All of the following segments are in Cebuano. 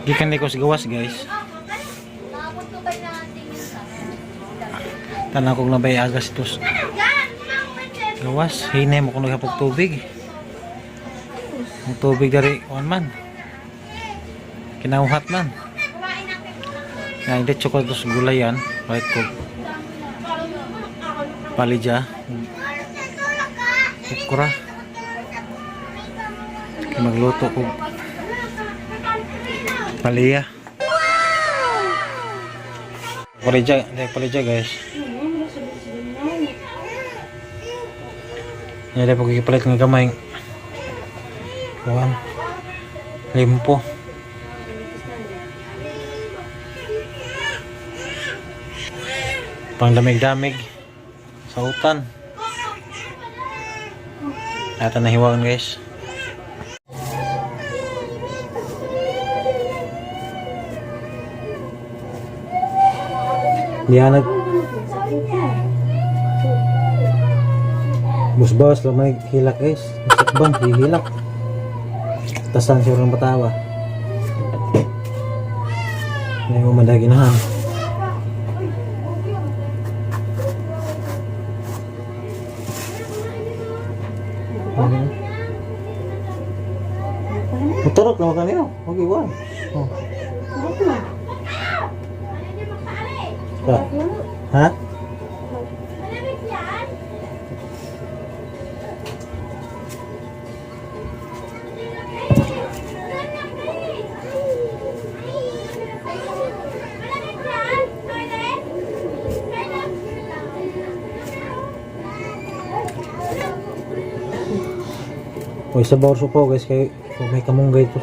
Gikan ko sa gawas, guys. Tanaw kong nabay agas ito. Gawas, hinay mo kung naghapog tubig. Ang tubig dari, on man. Kinauhat man. Nga, hindi ko ito sa gulayan. Right ko. Palidya. Okra. Kaya magluto ko. Palya. Palidya, hindi palidya, guys. Hindi po kikipalit ng gamay. Kuhan. Limpo. Pangdamig-damig. Sa utan. Ata nahiwagan, guys. Diyan Busbas lang may hilak, guys. Sakbang hihilak. Tasan siya ng batawa. May umadaginahan. Muturok naman kanino. Okay, one. Oh. Ba? Ha? Uy, sa borso po, guys, kay kung may kamunggay ito.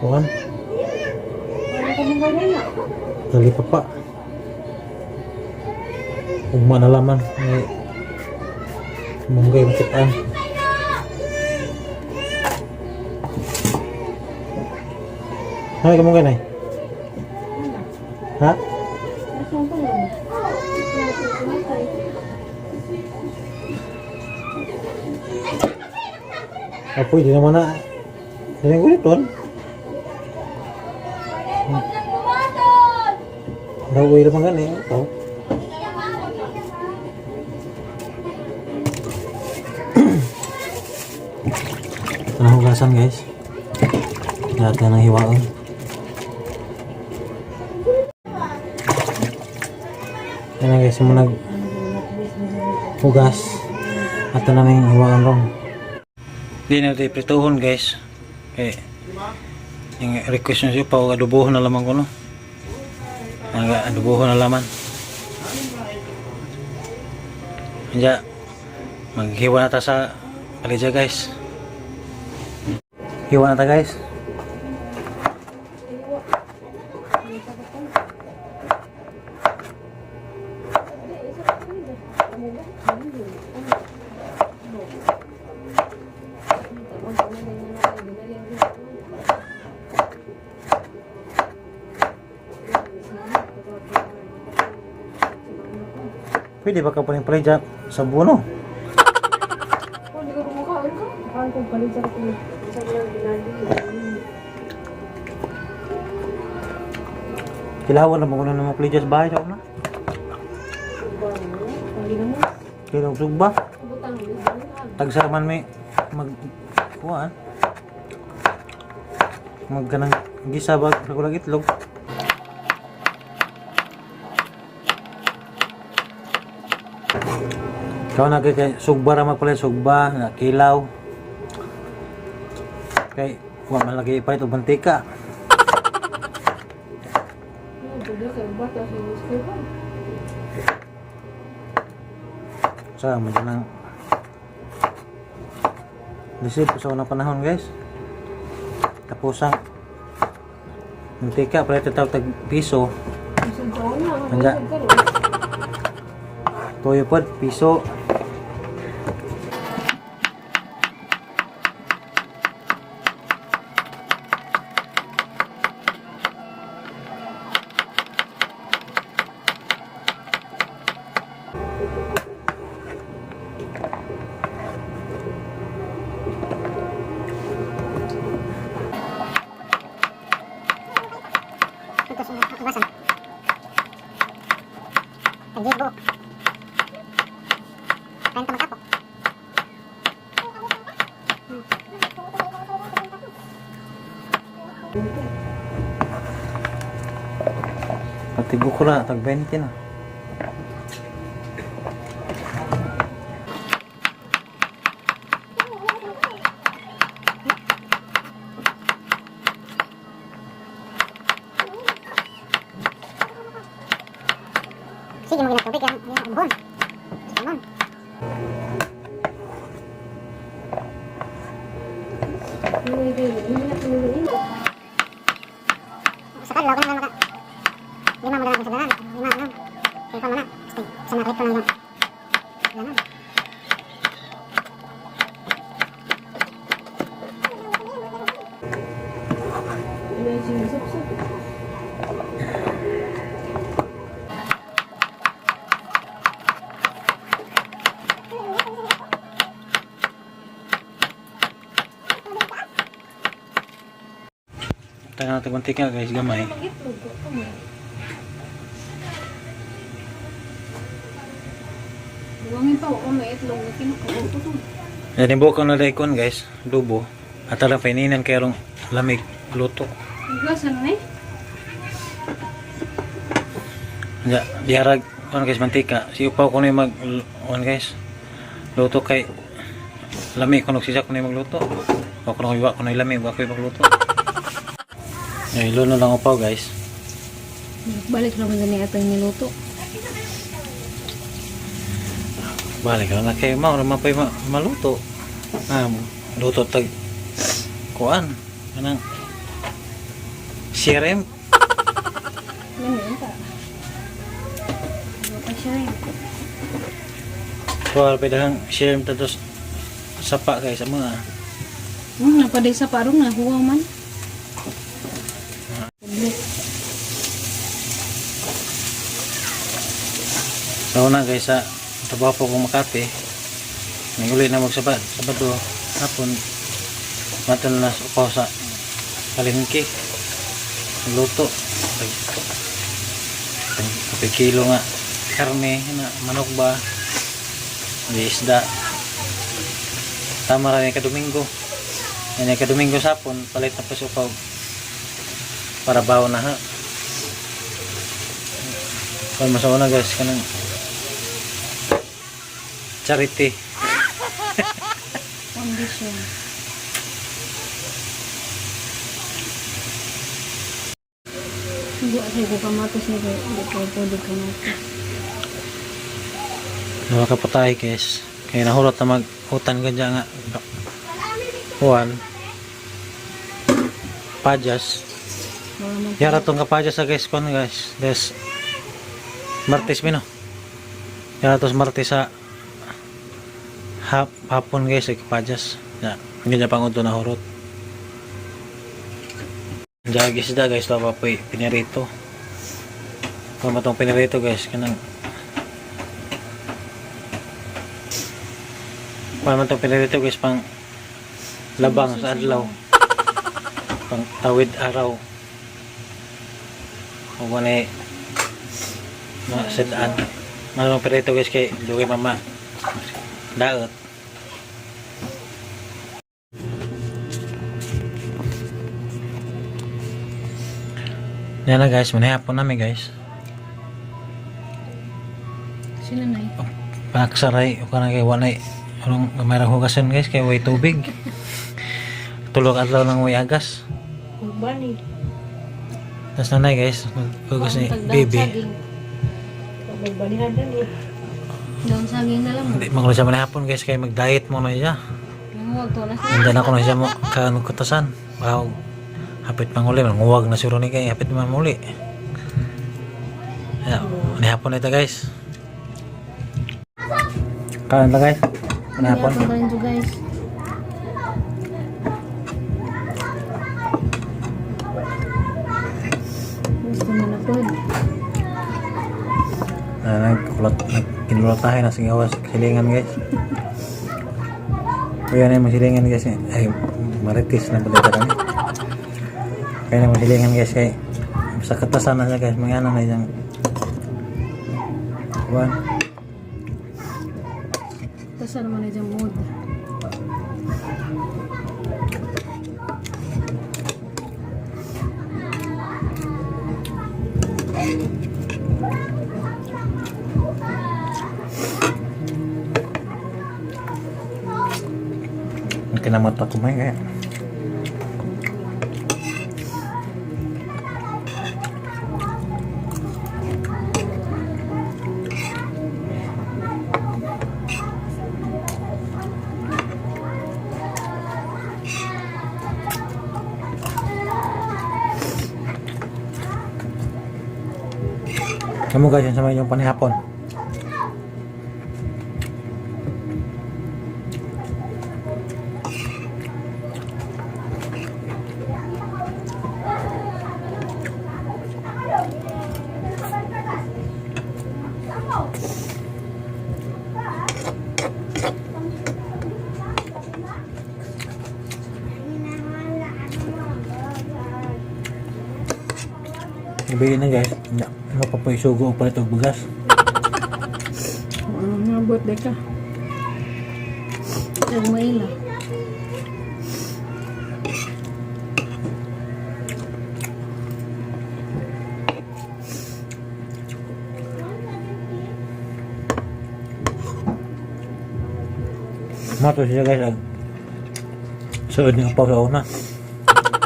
Kuan, dali pa pa. Ugma na laman. May kamunggay makitaan. Ay, kamunggay na eh. Ha? Ah, pwede naman na. Dali ko dito. Raway naman gani. Ito. Ito na hugasan, guys. Lahat na ng hiwaon. Yan na, guys, yung mga naghugas. At na yung hiwaon ron. Hindi na ito iprituhon, guys. Kaya yung request nyo siya, pa adobohon na lamang ko, no? Ang adobohon na laman. Kaya, maghiwa na ta sa palidya, guys. Hiwa na ta, guys. Pwede ba ka pa rin palidya sa buno? Hindi ko kumakain ka. Kain kong palit sa ko. Isa ko lang ginagawa. Kilawan na ba ko na ng mga palidya sa bahay sa una? Pagi na mo. Kilaw sugba. Butang. Tagsa man may mag kuan. Mag kanang gisa ba regular itlog. Kau na kay sugba ra magpalit sugba, na kilaw. Kay wa man lagi ipalit og mantika. Pwede kayo bata sa gusto ko. Sa man nang Lisod sa unang panahon, guys. Tapos ang mantika palit tawag tag piso. Isang taon na. Hangga. Toyo pod piso. 30 magkapok. Pati bukula, tag 20 na. Sige mo ginatubig ang ang umuhon. Sige mo. Sa kadlaw ka na maka lima mo na lang sa dalan. Lima lang. Kaya pa mo na. Sa mga ko lang. Laman. Ano yung sinusap-sap? Taga natin mantika guys, gamay. Mag-itlog ko. Tama. Buwangin pa ako may itlog na kinukuto to. Yan yung buko na daikon guys, dubo. At alam, paininan kay rong lamig, luto. Hugasan na eh. Ya, diarag kuan guys mantika. Si upaw ko na yung mag kuan guys. Luto kay lami kuno siya kuno yung magluto. O kuno iwa kuno lami wa ko yung magluto. Ay, luno lang upaw guys. Balik naman na niya itong niluto. Balik ka na kay mao ra mapay maluto. Ah, luto tag kuan kanang CRM. Ano ka? Ano pa siya rin? Kuan pa dahang CRM tatos sapa guys sa mga. Napaday sa parong nahuwa man. Sa una guys sa trabaho po kong Makati. Naguli na magsabad, Sabado hapon matun na upaw sa palengke. Luto. Tag kilo nga karne na manok ba di isda. Tama ra ni ka Domingo. Yan ay ka Domingo sa hapon palit na pa sa upaw para bawo na ha. Kung masauna guys kanang charity. Foundation. Hindi ako ko kamatis na kaya hindi ko pwede kamatis. Wala ka patay guys. Kaya nahulot na mag-utan ka dyan nga. Juan. Pajas. Wala man. Yara tong kapajas sa guys. Kuan guys. Des. Martes mino. Yara tos Martes sa hapon guys ay kapajas. Ya, ganyan pang unto na hurot. Diyan isda guys, tama po pinirito. Kung matong pinirito guys, kanang Kuha man tong pinirito guys pang labang sa adlaw. Pang tawid araw. O wala ma sedan. Manong pinirito guys kay dugay mama. Daot. Yan na guys, manihapon namin guys. Sino na eh? Paksaray o kanang kay wanay anong mayroong hugasan guys kay way tubig. Tulog adlaw ng way agas. Kugbani. Tapos nanay guys, maghugas ni baby. Daon saging na lang. Hindi man ko na siya manihapon guys kay mag-diet mo na siya. Nanguwag to na siya. Nandiyan ako na siya mo kanukutasan. Wow. Hapit manguli, manguwag na siguro ni kay hapit man muli. Ya, manihapon na ito guys. Kain ta guys. Manihapon. Manihapon pa rin to guys. Gusto mo na po. Na nagkulat nagkinulatahe na sige awas silingan guys. Kuya na yung silingan guys. Ay maritis na pala kami. Kaya na silingan guys kay sa katasan na siya guys mga ano na yung kuwan. Basta naman na dyan mood. Kinamata ko may kaya. Kamu guys, yun sa may inyong panihapon. Ibigin na guys, nya, mapapaisugo ang palit og bugas. Ano nga, birthday ka. Ang maila. Mato siya guys, ag suod ni upaw sa una.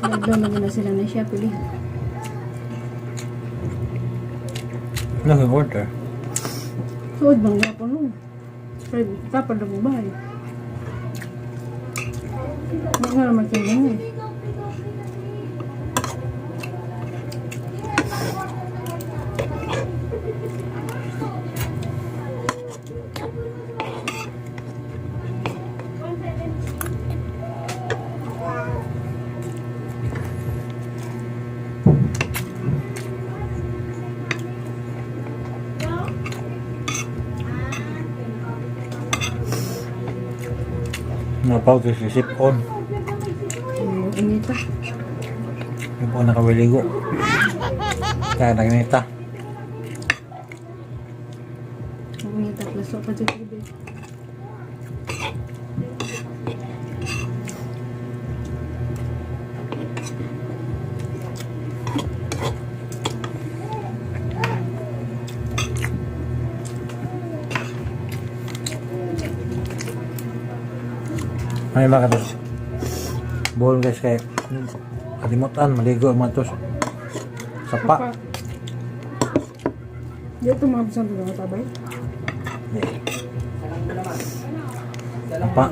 Nagdala na sila na siya, pili. Naging order. Suod bang gapon nun? Kaya tapad na bahay. Hindi nga naman sila eh. Napaw guys, isip on. Ang inita. Yung po nakawiligo. Kaya naginita. Ang inita. Laso pa dyan tubig. May mga katos. Buhol guys kay kalimutan maligo ang mga tos. Sapa. Di ito mga bisan doon tabay. Di. Sapa.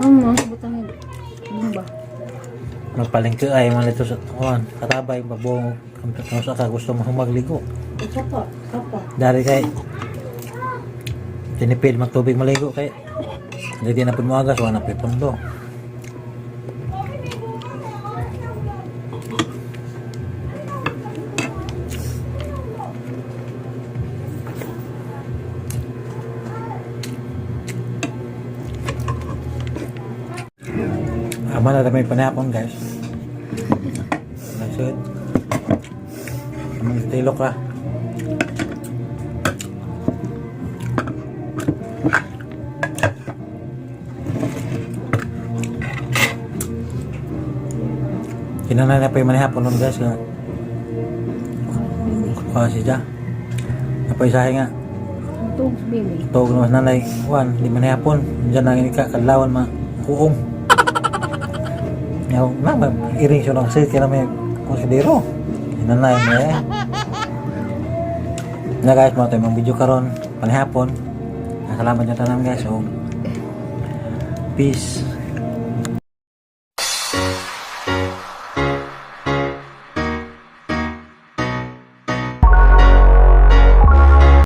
Ano mga sabutangin? Ano ba? Magpalengke ay mga dito sa kuan. Katabay babuong kung sa ka gusto mo magligo. Sapa. Sapa. Dari kay tinipid magtubig maligo kay hindi na pud mo agas wala na pud pundo. Ama na may panahon guys. Nasud. Amang tilok ra. Kinanay na pa yung manihapon nun guys nga. Kuha siya. Napaisahe nga. Ang tuog sa baby. Tawag naman nanay, Juan, di manihapon. Diyan na ka, kadlawan ma, kuong. Yaw, na, ma, iring siya lang kasi, kaya may konsidero. Nanay mo eh. Na guys, mga tayo mga video karon panihapon. Salamat nyo tanan guys. So, peace.